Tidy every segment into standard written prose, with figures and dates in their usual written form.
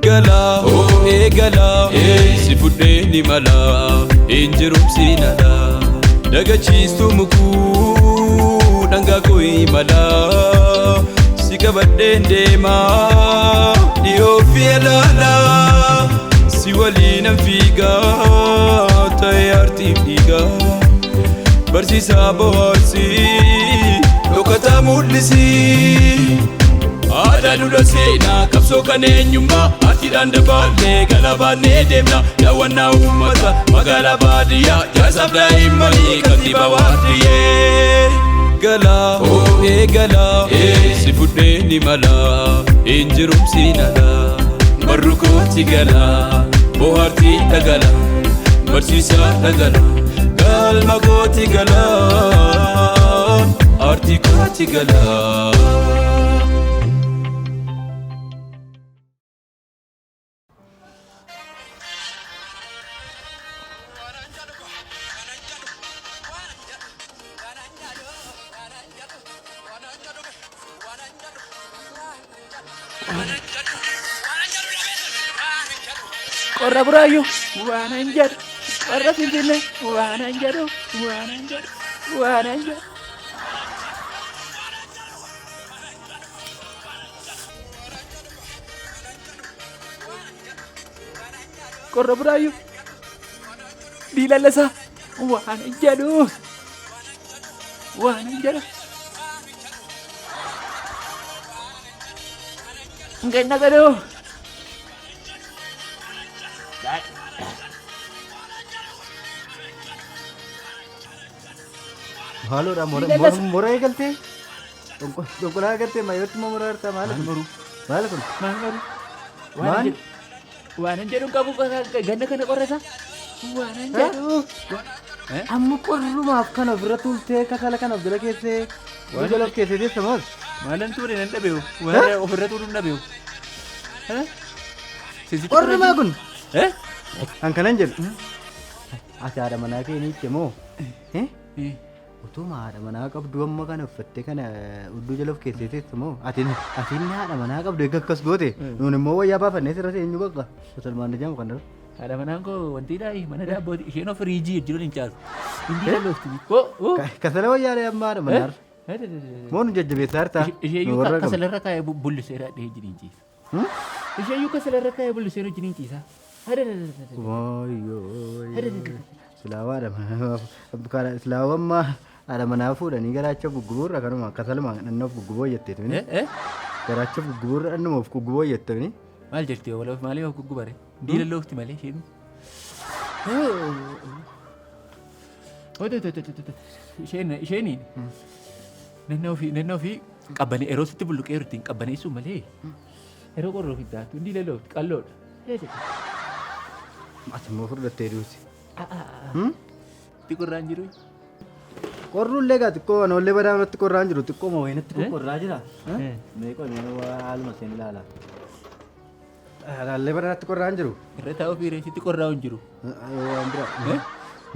Gala eegala si fudhee ni mala hin jirumsiin ala dagachiistuu mukuu dhangaa koo imala si qabadheen deemaa dhiyoo fi alaala si waliinan fiigaa ta'ee artiif dhiigaa barsiisaa bohaarsii dhokataa mul'isii. Aadaa dura seenaa qabsoo kan eenyummaa artiidhaan dabaallee galabaannee deemna daawwannaa uummata magaalaa baadiyyaa jaarsaaf daa'immanii kantiibaa waardiyyee. Gala eegala si fudhee ni mala hin jirumsiin ala barru kooti gala bohaartii dhagala barsiisaa dhagala galma kooti gala aartii kooti gala. Qorra Buraayyuu waan hin jedhu. Qorra Finfinnee waan hin jedhu. Waan hin jedhu. Waan hin jedhu. Qorra Buraayyuu diilalla isaa waan hin jedhu. Waan hin jedhu. Ganna gadoo. Maaloodha Diilallas. mora eegaltee? Dhonqolaa eegaltee maayootti immoo mora jirta maali kun? Maali kun? Maal maal? Maal? Waan hin jedhu qabu ganna kana qorra isaa. Waan hin jedhu. Amma qorrumaaf kana ofirra tuultee kasala kana of jala keessee of jala of keessee teessa maal? Maalan tuure nan dhabeewu. Waan ofirra tuuluun dhabeewu. Qorrumaa kun? Kan kanan jedhu. Ati haadha manaa kee ni hiikke moo? Utuma haadha manaa qabdu amma kana uffattee kana hudduu jala of keessee teessa moo? Ati ati inni haadha manaa qabdu eega akkas goote nuun immoo wayyaa baafannee sirra eenyu bakka Salmaan Najaamu kan dura. Haadha manaan koo wanti daa'i mana daabbooti isheen of riijii jiruun hin caasu. Hindi dhalloofti. Oh oh. Kasala wayyaalee amma haadha manaa. Moo nu jajjabeessaa jirta? Isheeyyuu Nu warra qabdu. kasalarra kaa'ee bulliseera dhee jiriin ciisa. Isheeyyuu kasalarra kaa'ee bulliseera jiriin ciisa. Wayyoo. Silaawaa haadha manaa silaawaa amma haadha manaa fuudhanii garaacha guggubuurra kanuma kasaluma dhannoof gugguboo jetteetu. Garaacha guggubuurra dhannuma of gugguboo jetteetu. Maal jirti yoo waloof maaliif of guggubare? Diilalloofti malee isheen. Isheen isheeniin naannoo ofii qabbanee yeroo sitti bulluqee jirti hin qabbaneessu malee yeroo qorra ofitti taatu hin diilalloofti qalloodha. Ati immoo furdattee duuti. Itti qorraan jiru. Qorruullee gaa xiqqoo anoollee badaa irratti qorraan jiru xiqqoo ma wayinatti qorraa jira. Mee qoy haaluma seen ilaala. Alaallee badaa irratti qorraan jiru. Irra taa'uu fi reessitti qorraa hin jiru. Waan bira.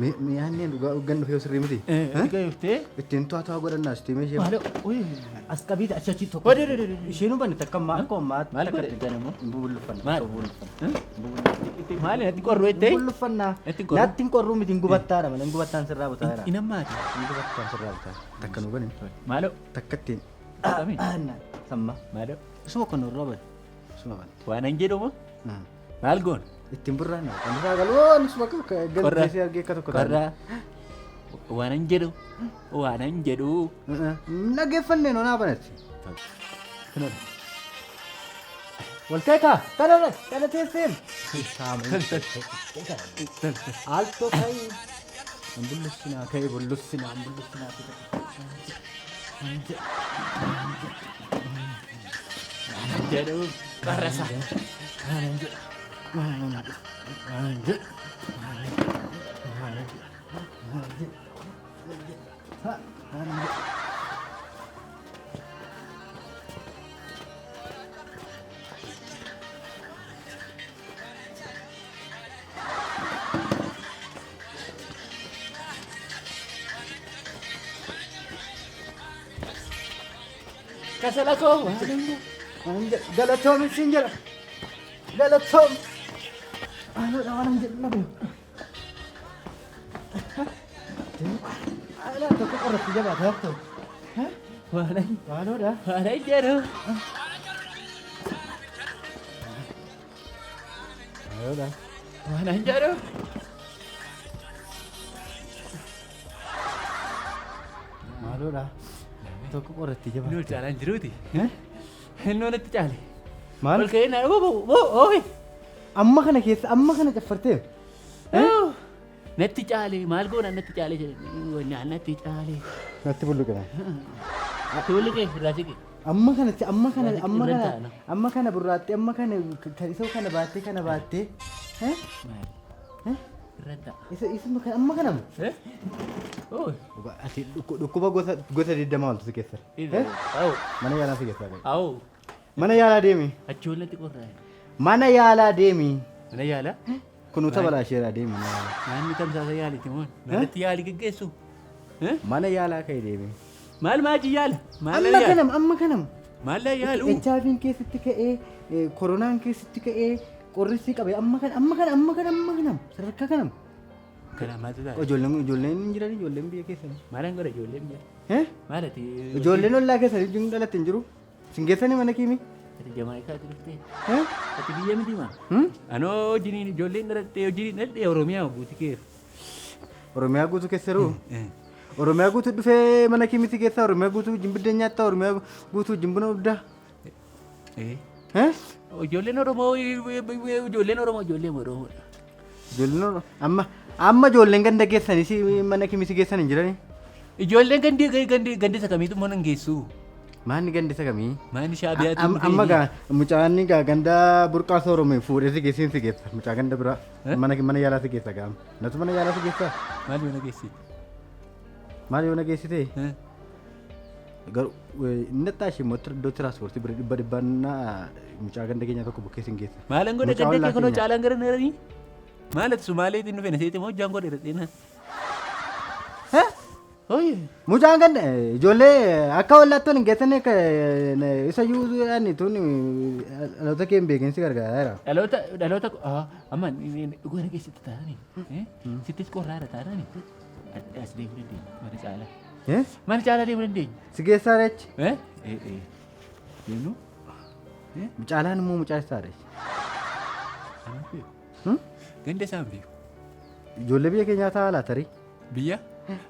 Mi'aanneen dhugaa dhuggan dhufee sirrii miti. Itti gahuuftee. Ittiin to'aa to'aa godhannaa sitti meeshee. Maal As qabiita achi achi tokko. Isheen hubanne takka ammaa akka ammaatti. Maal godhe kan immoo? Bubullufanna. Maal? Bubullufanna. Maali natti qorru jettee? Bubullufanna. Natti hin qorru. Natti hin qorru miti hin gubattaadha malee hin gubattaan sirraa butaa jira. Hin ammaati. Hin gubattaan sirraa butaa. Takka nu bane. Maaloo. Takka ittiin. Akkamii? Samma. Maaloo. Isuma kun nurraa bane. Isuma bane. Waan an jedhu moo? Maal goona? Ittiin burraan nama. Kan isaa galuu waan isuma Qorra. galteessee argee akka tokko ta'a. Qorra. Waan an jedhu. Waan an jedhu. Dhaggeeffannee nonaa banatti. Walteekaa kana kana teesseen. Alto kai. Bullussinaa kai bullussinaa bullussinaa. Jedhu qorra isaa. Kasala koo. Galatoomi siin jedha. Galatoom. Maaloo dha waan jedhu dhabe. Alaa tokko qorratti jabaata haftoo. Maaloo dha. Waan jedhu. Maaloo dha. Waan jedhu. Maaloo dha. Tokko qorratti Inni ol jabaata. caalaan jiruuti. Inni olatti caale. Maal? Ol ka'ee naa oo Amma kana keessa amma kana caffartee? Natti caale maal goona natti caale jedhe natti caale. Natti bulluqina. Ati bulluqee irraa siqe. Amma kana amma kana amma Irra kana taa'ana. amma kana burraattee amma kana kan isa kana baattee kana baattee. Maal? Irra ta'a. Isa isa amma kana. Oo. Ati dhukkuba gosa gosa digdamaa oltu si keessa. Awu. Mana yaalaa si keessa. Awu. Mana yaalaa deemi. Achi ol natti qorraa. Mana yaalaa deemi. Mana yaalaa? Kunuunsa balaa isheeraa deemi. Mana yaalaa. Naanni tamsaasa yaaliiti moo? Natti yaali geggeessu. Mana yaalaa ka'e deemi. Maal maaji yaala? Maal Amma kanam amma kanam. Maal yaalu? HIV'n keessatti ka'ee koronaan keessatti ka'ee qorrisi qabe amma kana amma kana amma kana amma kanam sadarkaa kanam. Kana maaltu ta'a? Ijoolleen ijoolleen hin jiran ijoolleen biyya keessanii. Maalaan godha ijoolleen biyya? Maal ati? Ijoolleen ollaa keessanii wajjin dhalatte hin jiru. Sin geessanii mana kiimi? Ati Jamaayikaatti dhuftee? Ati biyya miti maa? Anoo hojiin ijoolleen dhalattee hojiin dhaladhee Oromiyaa guutuu keessa. Oromiyaa guutuu keessa jiru. Oromiyaa guutuu dhufee mana kiimiti keessa Oromiyaa guutuu wajjin biddeen nyaattaa Oromiyaa guutuu wajjin buna dhugdaa. Ijoolleen Oromoo ijoolleen Oromoo ijoollee Oromoodha. Ijoolleen Oromoo amma amma ijoolleen ganda keessanii si mana kiimiti keessan hin jirani. Ijoolleen gandi gandi gandi isa kamiitu mana hin geessu? Maanni gandi isa kamii? Maanni shaabiyaatu Amma gaa mucaan gaa ganda burqaa soorome fuudhee si geessin si geessa mucaa ganda biraa mana mana yaalaa si geessa gaama. Natu mana yaalaa si geessa. Maal yoo na geessite? Maal yoo na geessite? Garuu inni xaashii immoo iddoo tiraanspoortii bira dhibba dhibbaan mucaa ganda keenya tokko bukkee sin geessa. Maalan godha Mucaa ganda ollaa kee kunoo keenya. caalaan gara naranii? Maal ati Sumaaleetiin dhufe na seete moo hojjaan godhe irra Oye. Mucaan ganda ijoollee akka ollaatti wal hin geessane isa iyyuu tun dhaloota kee hin beekin si gargaaraa jira. Dhaloota dhaloota amma dhuguu na geessite taanani sittis qorraara taanani as deemuu dandeenya mana caalaa. Mana caalaa deemuu dandeenya. Si geessaa reechi? Deemnu? Caalaan immoo mucaa isaa reechi. Ganda isaan beeku. Ijoollee biyya keenyaa ta'a laata tarii? Biyya?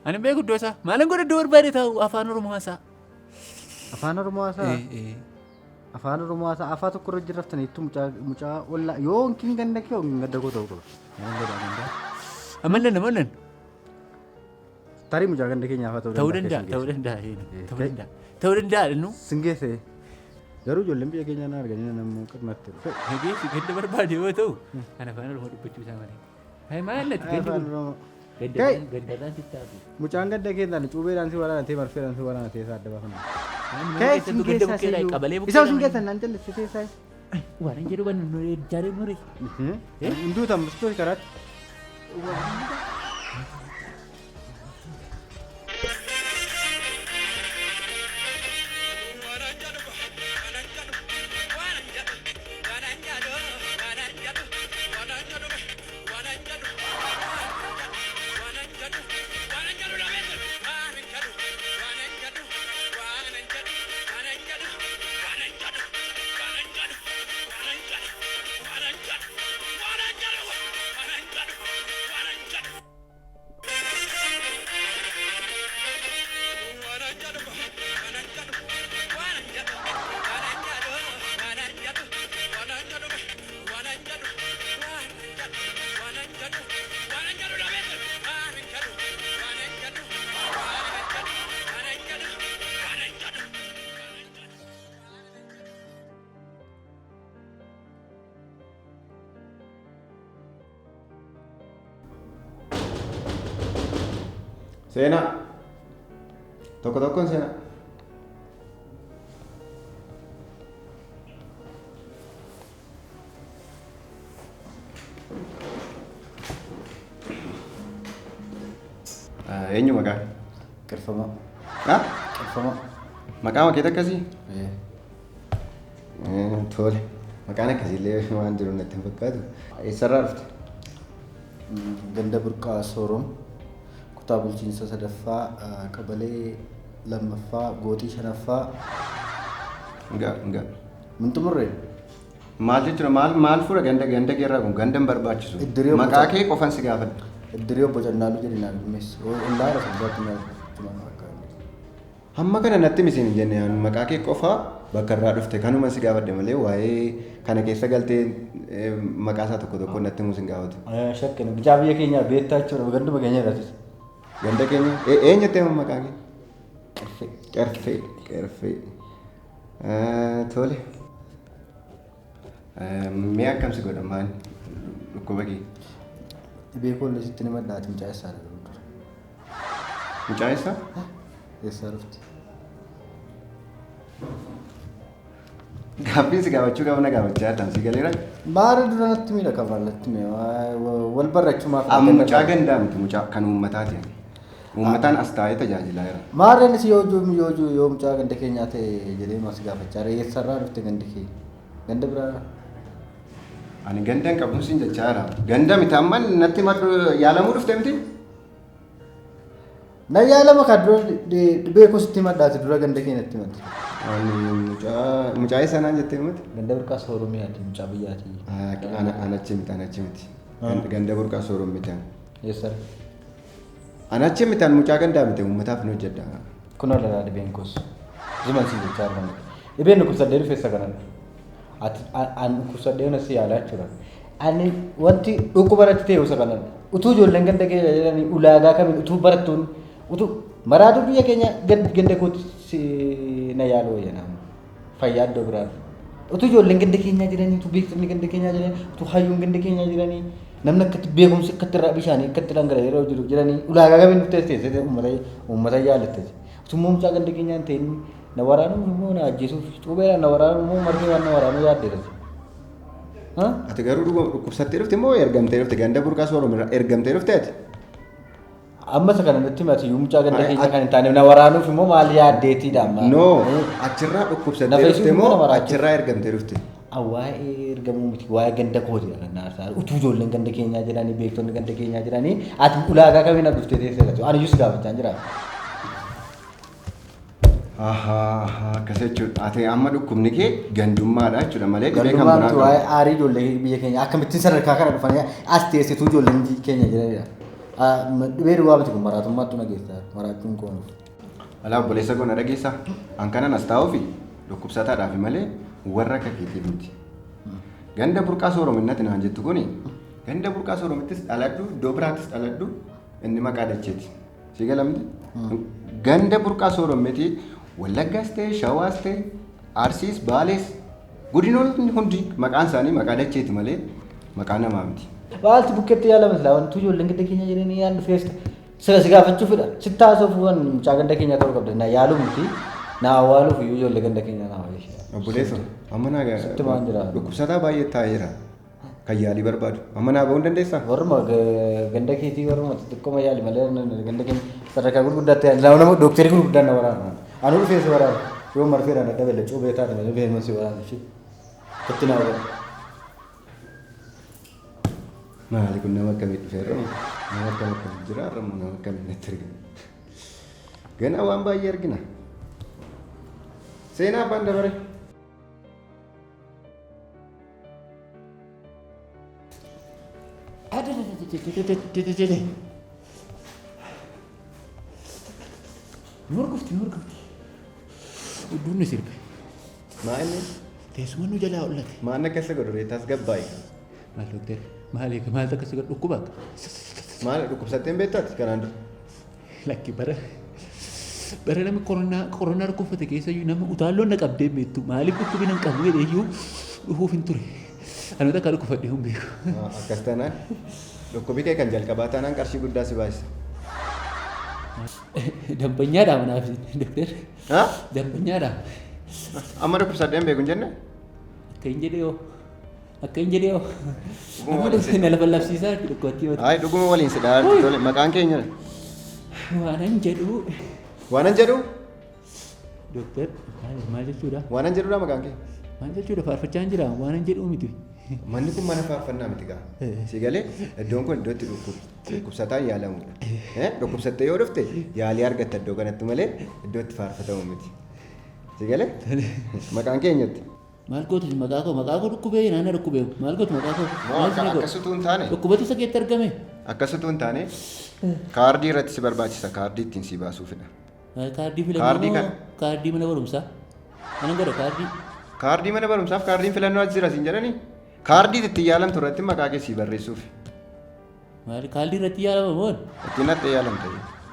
Ani beeku iddoo isaa. Maalan godha iddoo barbaade taa'u afaan Oromoo haasaa. Afaan Oromoo haasaa? Afaan Oromoo haasaa afaan tokko irra jirraftaniittu mucaa mucaa ollaa yoo hinkin ganda kee yookiin ganda koo ta'uu qaba. Amallan amallan. Tarii mucaa ganda keenyaa afaa Ta'uu danda'a ta'uu danda'a ta'uu danda'a ta'uu danda'a nu. Sin geesse garuu ijoolleen biyya keenyaa na arganii nammoo qirnatti dhufe. Nageessi ganda barbaade yoo ta'u kan afaan Oromoo dubbachuu isaa malee. Hai maal ati gandi Afaan kun? Oromoo. Gandarraan sitti hafu. Mucaan ganda keessaan cuubeedhaan si waraanatee marfeedhaan si waraanatee isaa adda baafanna. Mana Kee keessattuu sin ganda keessaa bukkeedhaa siyyuu. qabalee Isa bukkeedhaa sin keessan naan jallise keessaa. Waan hin jedhu waan nu jaaree mure. Hunduu tamsituu karaatti. Seenaa. Tokko tokkoon seenaa. Eenyu maqaan? Qirfamaa. Ha? Qirfamaa. Maqaa keet akkasii? Tole. Maqaan akkasiillee waan jiru natti hin fakkaatu. Eessarraa dhufte? Ganda Burqaa Soorom kutaa bulchiinsa sadaffaa qabalee lammaffaa gooxii shanaffaa. Nga nga. Min xumurre? Maal jechuudha maal maal fuudha ganda ganda keerraa kun ganda hin barbaachisu. Iddirii obbo Maqaa kee qofan si gaafadha. Iddirii obbo Cannaaluu jedhi naa galmeessi. Ollaa irra sabbaatti naa Hamma kana natti misiin hin jenne ani maqaa kee qofa bakka irraa dhufte kanuma si gaafadhe malee waa'ee kana keessa galtee maqaa isaa tokko tokko natti himuus hin gaafatu. Shakkina bichaa biyya keenyaa beektaa jechuudha ganduma keenya irratti. Ganda keenya eenyutti hima maqaa kee? Qerfee. Qerfee. Qerfee. Tole. Mee akkam si godha maal dhukkuba kee? Dhibee koo illee sitti nima dhaati mucaa eessaa dha? Mucaa eessaa? Eessaa dhufte? Gaaffiin si gaafachuu qabu na gaafachaa jirtan si galeera. Maara dura natti miidha qaba natti miidha wal barrachumaaf. Amma mucaa gandaa miti mucaa kan uummataati. Uummataan as taa'ee tajaajilaa jira. Maarreen si yoo yoo yoo mucaa ganda keenyaa ta'e jedhee mas gaafachaa jira. Eessarraa dhufte gandi kee? Ganda biraa? Ani ganda hin qabu siin jechaa jira. Ganda miti amma natti maddu yaalamuu dhufte miti? Na yaalama kan dura dhibee koo sitti himadhaati dura ganda kee natti himatti. Ani mucaa mucaa eessaa naan jettee miti? Ganda burqaa Sooromiyaati mucaa biyyaati. Ana achi miti ana achi miti. Ganda burqaa Sooroom miti ani. Eessarra? Ana achi miti ani mucaa gandaa miti uummataaf hin hojjedha. Kunoo lalaa dhibeen koos. Zuman siin jechaa jiran. Dhibeen dhukkubsadhee dhufe isa kanadha. Ati an dhukkubsadhee na si yaalaa jechuudha. Ani wanti dhukkuba irratti ta'e isa kanadha. Utuu ijoolleen ganda keenya jedhanii ulaagaa kamiin utuu barattuun utuu maraatu biyya keenya ganda kootti si na yaaluu wayya nama. Fayyaa iddoo biraa. Utuu ijoolleen ganda keenyaa jiranii, utuu beektonni ganda keenyaa jiranii, utuu hayyuun ganda keenyaa jiranii, namni akkatti beekumsi akkatti irraa bishaanii akkatti dhangala'ee yeroo jiru jiranii ulaagaa kamiin dhuftee teessee uummata uummata yaalatte. Utuu immoo mucaa ganda keenyaa hin ta'in na waraanuuf immoo na ajjeesuuf cuubeedhaan na waraanuuf immoo marfee waan na waraanuu yaaddeerati. Ati garuu dhuguma dhukkubsattee dhufte moo ergamtee dhufte ganda burqaa sooroom irraa ergamtee dhufte ati? Amma isa kana nutti himati iyyuu mucaa ganda keenya kan hin taane na waraanuuf immoo maal yaaddeetiidha amma. No achirraa dhukkubsattee Na dhufte fayyisuuf moo immoo na waraachuuf. achirraa ergamtee dhufte? Waa'ee ergamuu miti waa'ee ganda kooti kan na aarsaa. Utuu ijoolleen ganda keenyaa jiranii beektonni ganda keenyaa jiranii ati ulaagaa kamiin as dhuftee teessee jirtu ani iyyuu si gaafachaa jira. Ahaa ahaa akkas jechuudha. Ati amma dhukkubni kee gandummaadha jechuudha malee dhibee kan Gandummaa biraa miti qabu. waa'ee aarii ijoollee biyya keenya akkamittiin sadarkaa kana dhufanii as teessituu ijoolleen keenya jiranidha. Dhibee duwwaa miti kun maraatummaattu na geessa maraachuun koo nuuf. Alaa obboleessa koo na dhageessaa? An kanan as taa'uufi dhukkubsataadhaafi malee warra akka keetiif miti. Ganda burqaa soorominnati naan jettu kuni ganda burqaa sooromittis dhaladhu iddoo biraattis dhaladhu inni maqaa dacheeti. Si gala miti? Ganda burqaa soorommiti Wallaggaas ta'e Shawaas ta'e Arsiis Baalees godinoonni hundi maqaan isaanii maqaa dacheeti malee maqaa namaa miti. Maaltu bukkeetti yaalama silaa wantu ijoolleen ganda keenya jiranii yaan dhufees sila si gaafachuufidha. Sitti haasa'uuf waan mucaa ganda keenyaa ta'uu qabda. Na yaaluu miti na awwaaluuf iyyuu ijoollee ganda keenyaa na wayya. Obboleessa amma naa Sitti maan jira? dhukkubsataa baay'ee taa'ee jira. Kan yaalii barbaadu. Amma naa ba'uu hin dandeessaa? Warruma ganda keetii warruma xixiqqooma yaali malee ganda keenya sadarkaa gurguddaatti yaali. Nama dooktarii gurguddaan na waraana. Anuu dhufee si waraana. Yoo marfeedhaan adda belle cuubee taate malee dhufee si waraana. Itti naa waraana. Maali kun nama akkamii dhufee irra nama akkam akkamii jira irra immoo nama akkamii natti argina. Ganaa waan baay'ee argina. Seenaa abbaan dabare. Nu hurgufti, nu hurgufti. Udduun nu sirbe. Maa inni? Teessuma nu jalaa ollate. Maan akka isa godhu reettaas gabbaa'i. Maal dooktar? Maal maal akka isa godhu dhukkuba akka? Maal dhukkubsattee hin beektu ati kanaan dura? Lakki bara bara namni koronaa koronaa dhukkubfate keessa iyyuu nama utaalloon na qabdee hin beektu maaliif dhukkubina hin qabu jedhee iyyuu dhufuuf hin ture. Ani takka dhukkubfadhee hin beeku. Akkas taanaan dhukkubi kee kan jalqabaa taanaan qarshii guddaa si baasisa. Dambanyaadha manaaf doktar. Ha? Dambanyaadha. Amma dhukkubsadhee hin beeku hin jenne? Akka hin jedhee hoo. Akka hin jedhee hoo. Amma dhukkubni na lafa labsiisaa dhukkubatti yoo ta'e. Ayi dhuguma waliin si dhahaa tole maqaan keenya. Waanan jedhu. Waanan jedhu? Doktar maal jechuudha? Waanan jedhudha maqaan kee? Maal jechuudha faarfachaa hin jira waan hin jedhu miti. Manni kun mana faarfannaa miti gaa. Si galee iddoon kun iddoo itti dhukkubsataan yaalamudha. Dhukkubsattee yoo dhufte yaalii argatta iddoo kanatti malee iddoo itti faarfatamu miti. Si galee maqaan keenyatti. Maal gootu maqaa koo dhukkubee naanna dhukkubee maal gootu maqaa koo? Moo Maal isin godhu? Akkasitu hin taane. Dhukkubatu isa keetti argame. Akkasitu hin taane, kaardii irratti si barbaachisa, kaardii ittiin si baasuufidha. Kaardii Kaardii filannoo moo kaardii mana barumsaa? Mana godha kaardii. Kaardii mana barumsaaf kaardiin filannoo as jira siin jedhanii, kaardii ittiin yaalamtu irratti maqaa kee si barreessuuf. Maali, kaardii irratti yaalama moo? Ittiin natti yaalamta.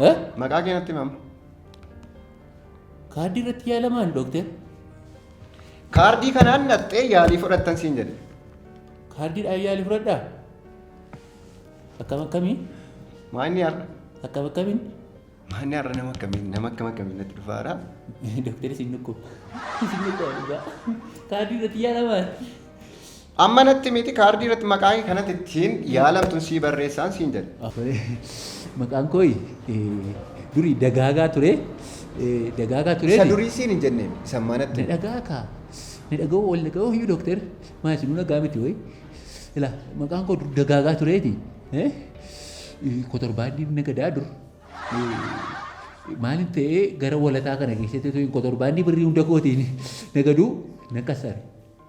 Eh? Maqaa kee natti himama. Kaardii irratti yaalamaan, dookter? Kaardii kanaan nattee yaalii fudhattan siin jedhe. Kaardiidhaan yaalii fudhadhaa? Akkam akkamii? Maa inni har'a? Akkam akkamiin? Maa inni har'a nama akkam akkamiin natti dhufaara? Dookter, isin dhukkuba. Isin dhukkuba dhugaa. Kaardii irratti yaalamaan. Amma natti miti, kaardii irratti maqaa kee kanatti ittiin yaalamtuun sii barreessaan siin jedhe. Maqaan koo durii Dagaagaa ture. Dagaagaa ture. Isa durii siin hin jenne, isa ammaa natti Na himi. dhagaa kaa. Na dhaga'uu wal dhaga'uu iyyuu, dookter. Maal isin dhagaa miti wayi. Ila, maqaan koo dur Dagaagaa tureeti. Kotorbaandii nagadaa dur. Maalin ta'ee gara walataa kana keessatti otoo kotorbaandii birrii hunda kootiin nagaduu na kasare.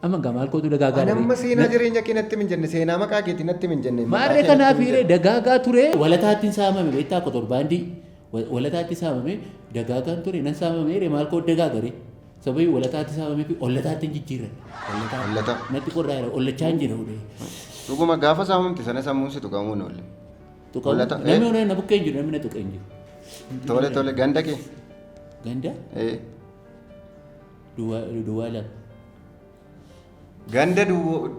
Amma gaa maal kootu Dagaagaa Ani amma seenaa jireenya kee natti hin jenne, seenaa maqaa keetii natti hin jenne. Maqaa Maarree kee natti kanaaf hin hiree jenne. Dagaagaa ture, walataatti saamame, beektaa, kotorbaandii walataatti saamame. Dagaagaan ture nan saamame hiree, maal koo dagaagare, sababii walataatti saamame fi ollataatti hin jijjiirran. Ollataa. Ollataa. Natti qorraa jira, ollachaa hin jira ulee. Dhuguma gaafa saamamte sana sammuun si tuqamuu hin oolle. Tuqamu. Ollata- Namni onee na bukkee hin jiru, namni na tuqee hin jiru. Tole tole, ganda kee. Ganda duwwaa duwwaa 2. Ganda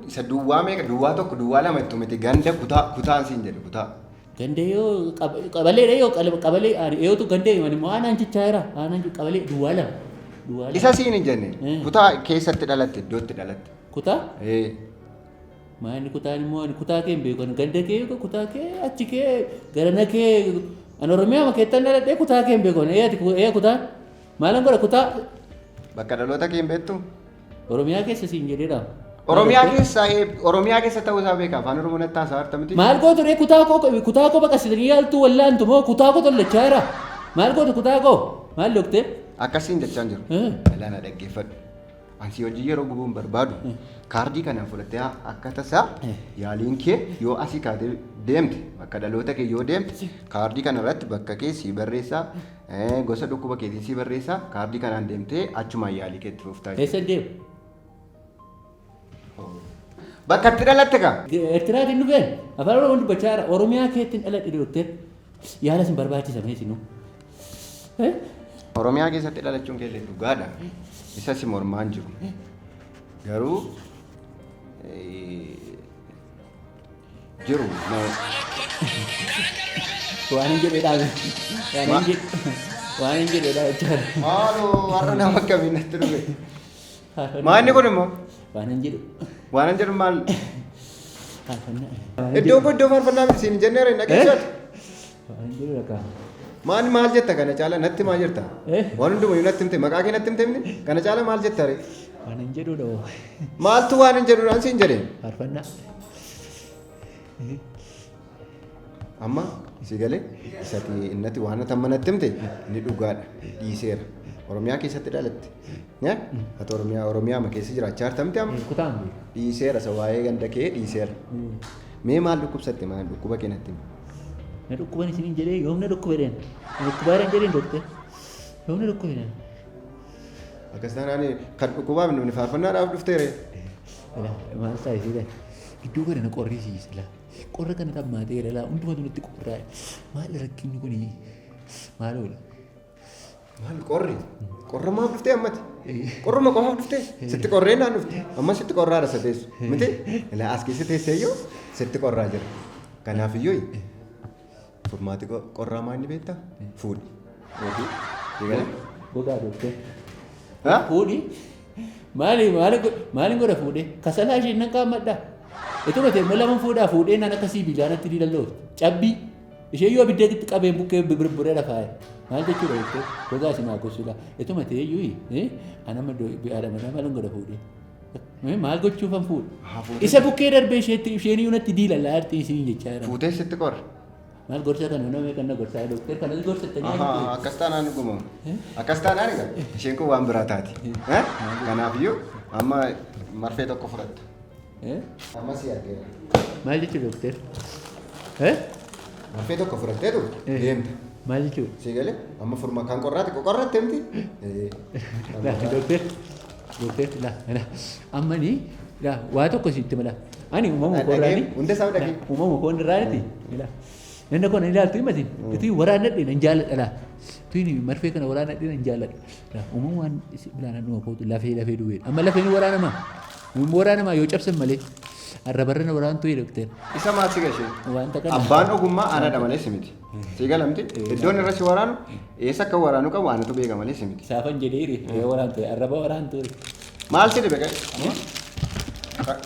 isa duwwaa meeqa, duwwaa 1, duwwaa 2 ittu miti, ganda, kutaa, kutaan siin jedhe, kutaa. Ganda yoo qabaleedha, yoo qabalee eeyotu ganda himan immoo aanaan jechaa jira, aanaan qabalee duwwaa 2. Duwwaa 2. Isa siin hin jenne, kutaa keessatti dhalatte, iddootti dhalatte. Kutaa? Maali kutaan immoo? Ani kutaa kee hin beeku. Ani ganda kee, kutaa kee, achi kee, garana kee, ani Oromiyaa ma keettan dhaladhee, kutaa kee hin beeku. Ee ati ee kutaan maalan godha kutaa? Bakka dhaloota kee hin beektu? Oromiyaa keessa siin jedheera. Oromiyaa keessa, Oromiyaa keessa ta'uu isaa beeka, afaan Oromoo natti haasaa harta miti. Maal gootu ree kutaa koo? Kutaa koo baqasitanii yaaltuu wallaantu moo kutaa koo tollachaa jira? Maal gootu kutaa koo? Maal, dookter? Akkasiin jechaan jiru. Ilaana, dhaggeeffadhu. Ansi hojii yeroo gubuu hin barbaadu. Kaardii kana fudhattee akka tasaa yaaliin kee yoo asii kaatee deemte, bakka dhaloota kee yoo deemte, kaardii kana irratti bakka kee sii barreessaa, gosa dhukkuba keetiin sii barreessaa, kaardii kanaan deemtee achumaan yaalii kee itti fuftaa Eessa deemu? Bakka itti dhalatte kaa. Eertiraatiin dhufeen afaan Oromoon dubbachaa jira. Oromiyaa keettiin dhaladhe, dookter. Yaala isin barbaachisa mee isinuu? Oromiyaa keessatti dhalachuun kee illee dhugaadha. Isa si mormaan jiru. Garuu jiru. Waan hin jedhee dhaabe. Waan hin jedhe. Waan hin jedhee dhaabe jechaadha. Maaloo, har'a nama akkamiin natti dhufe? Maa inni kun immoo? Waan hin jedhu. Waan hin jedhu maal? Faarfannaa. Iddoon kun iddoo faarfannaa miti siin jenneera, hin dhageessatu. Waan hin jedhu rakkaa. Maal maal jetta kana caala, natti maal jirta? Waan hundumayyuu natti himte, maqaa kee natti himte miti, kana caala maal jetta ree? Waan hin jedhudha. Maaltu waan hin jedhudhaan siin jedhe? Faarfannaa. Amma si galee isati innati waan ati amma natti himte ni dhugaadha, dhiiseera. Oromiyaa keessatti dhalatte. Ati Oromiyaa ma keessa jiraachaa jirta miti amma? Kutaan beeku. Dhiiseera, isa waa'ee ganda kee dhiiseera. Mee maal dhukkubsatte, maal dhukkuba kee natti himi? Na dhukkuban isiniin jedhee, yoom na dhukkuba jedheen? Na dhukkubaa jedhan jedheen, dookter. Yoom na dhukkuba jedhan? Akkas taanaan kan dhukkubaaf namni faarfannaadhaaf dhufteere. Maal taasise? Gidduu kana na qorrisiisa laa. Qorra kana tammaateera laa, hundumatu natti qorraa. Maal rakkinni kuni? Maal oola? Maal qorri? Qorra maaf dhuftee ammati? Qorruma qofaaf dhuftee? Sitti qorree naan dhufte. Amma sitti qorraadha isa teessu. Miti? Ilaa, as keessa teessee iyyuu sitti qorraa jira. Kanaaf iyyuu furmaati qorraa maal inni beektaa? Fuudhi. Fuudhi. Eegale? Gogaa, dookter. Ha? Fuudhi. Maali maali maali godha fuudhee? Kasalaa isheen nan qaammadhaa. Ituma ta'e immoo lama fuudhaa, fuudhee naan akka sibiilaa natti diilalloofti. Cabbii. Ishee yoo abidda itti qabeen bukkee birbiree lafaa. Maal jechuudha, dookter? Gogaa isin haa gosuudha. Ituma ta'e iyyuu anama haadha manaa maal godha fuudhee? Maal gochuufan fuudha? Haa, fuutee- Isa bukkee darbee isheetti isheen iyyuu natti diilallaa jirti isiin jechaa jira. Fuutee sitti qorra. Maal gorsa kana nama kan na gorsaa dooktar kanas gorsattanii Ahaa, akkas taanaan dhuguma. Akkas taanaan egaa isheen kun waan biraa taati. Eh? Kanaafiyyuu amma marfee tokko fudhatta. Amma si argeera. Maal jechuudha dooktar? Marfee tokko fudhatteetu deemta. Maal jechuudha? Si galee amma furma kan qorraati qorratte miti. Laa dooktar dooktar laa laa amma ni laa waa tokko sitti mala. Ani uumama koo irraani. Hunda isaa dhagee. Uumama koo irraaniti. Laa Nanna koo nan ilaaltu himati. Utuu waraannadhe nan jaalladha laa. Utuu marfee kana waraannadhe nan jaalladha. Laa uumama waan bilaan dhuma kootu lafee lafee duwweedha. Amma lafeen waraanama. Waraanama yoo cabsan malee. Arrabarra na waraantu dooktar. Isa maal si gashee? Wanta kana. Abbaan ogummaa anadha malee si miti. Si galamti iddoon irra si waraanu eessa akka waraanu qabu anatu beeka malee si miti. Saafan jedheeri yoo waraantu arraba waraantu. Maal si dhibe qabe?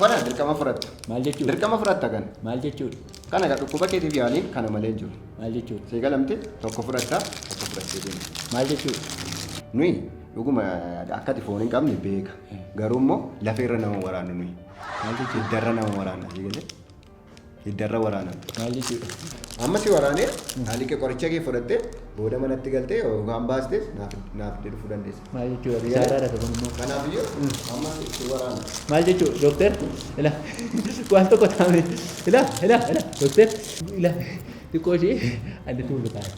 Kana dirqama fudhatta. Maal jechuudha? Dirqama fudhatta kana. Maal jechuudha? Kana egaa dhukkuba keetiif yaaliin kana malee hin jiru. Maal jechuudha? Si galamti tokko fudhatta tokko fudhattee deemta. Maal jechuudha? Nuyi dhuguma akka ati foon hin qabne beeka. Garuu immoo lafeerra nama waraanu nuyi. Maal jechuudha? Hiddarra nama waraana si galee? Hiddarra waraana. Maal jechuudha? Amma si waraanee haalli kee qoricha kee fudhattee booda manatti galtee yookaan baastes naaf naaf dhufuu dandeessa. Maal jechuudha? Bisaaraadha kun immoo. Kanaafiyyuu amma si waraana. Maal jechuudha? Dooktar ila waan tokko taa'ame ila ila ila dooktar ila xiqqoo ishee adda tuulu taa'e.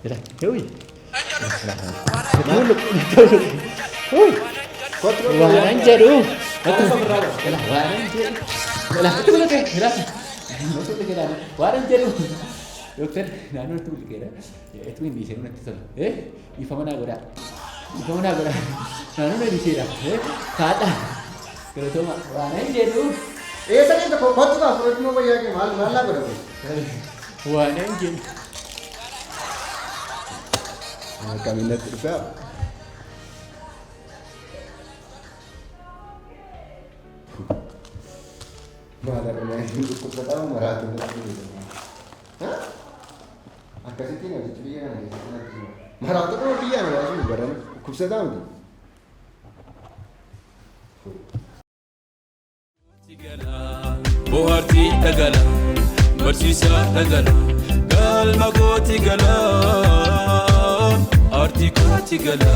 Ila hewwi. Tuulu tuulu. Waanan jedhu. Ila waanan jedhu. Ila tuulu ta'e ila. Waanan jedhu. Dooktar naannoo tuulu keera. Etuu hin dhiisee natti tola. Ifama naa godhaa. Ifama naa godhaa. Naannoo na dhiiseera. Kaadha. Galatooma waanan jedhu. Eessa deemta kottu kaa fudhachuu moo wayyaa kee maal maal laa godhame? Waanan jedhu. Akkamiin natti dhufee? Maal argaa dhukkubsataa maraatu natti dhufe. Akkasittiin hojjechi biyya kana keessatti natti hima. Maraatu kuma biyya kana baasuun barana dhukkubsataa miti. Bohaartii dhagala, barsiisaa dhagala, galma kooti gala, aartii kooti gala.